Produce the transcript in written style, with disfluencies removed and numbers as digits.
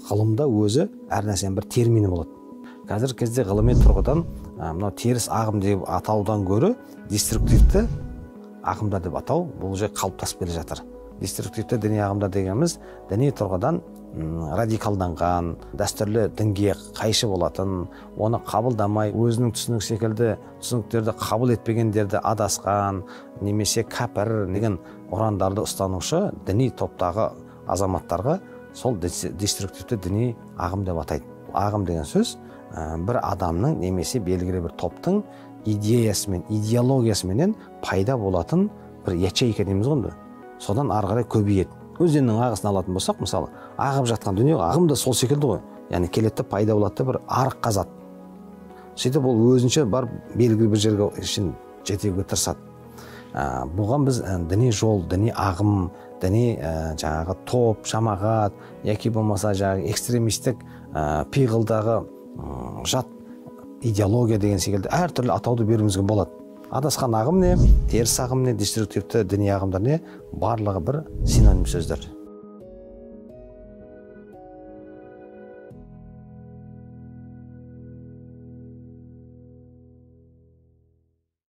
Ғылымда өзі әр нәрсенің бір термині болады. Қазіргі кезде ғылыми тұрғыдан мынау теріс ағым деп атаудан гөрі деструктивті ағымдар деп атау бұл уже қалыптасып келе жатыр. Деструктивті діни ағымдар дегеніміз діни тұрғыдан радикалданған, дәстүрлі дінге қайшы болатын, оны қабылдамай, өзінің түсінік секілді түсініктерді қабыл етпегендерді адасқан, немесе кәпір деген ұрандарды ұстанушы діни топтағы азаматтарға сол деструктивті діни ағым деп атайды. Ағым деген сөз бір адамның немесе белгілі бір топтың идеясымен, идеологиясыменен пайда болатын бір ячейка дейміз ғой енді. Содан ары қарай көбейеді. Өзеннің ағысын алатын болсақ, мысалы, ағып жатқан дүние ағым да сол секілді ғой. Яғни келеді де пайда болады да бір арық қазады. Сөйтіп ол өзінше барып белгілі бір жерге ішін жетуге тырысады. Бұған біз діни жол, діни ағым, діни жаңағы топ, жамағат, яки болмаса жаңағы экстремистік пиғылдағы жат идеология деген секілді әртүрлі атауды беруімізге болады. Адасқан ағым не, теріс ағым не, деструктивті діни ағымдар не, барлығы бір синоним сөздер.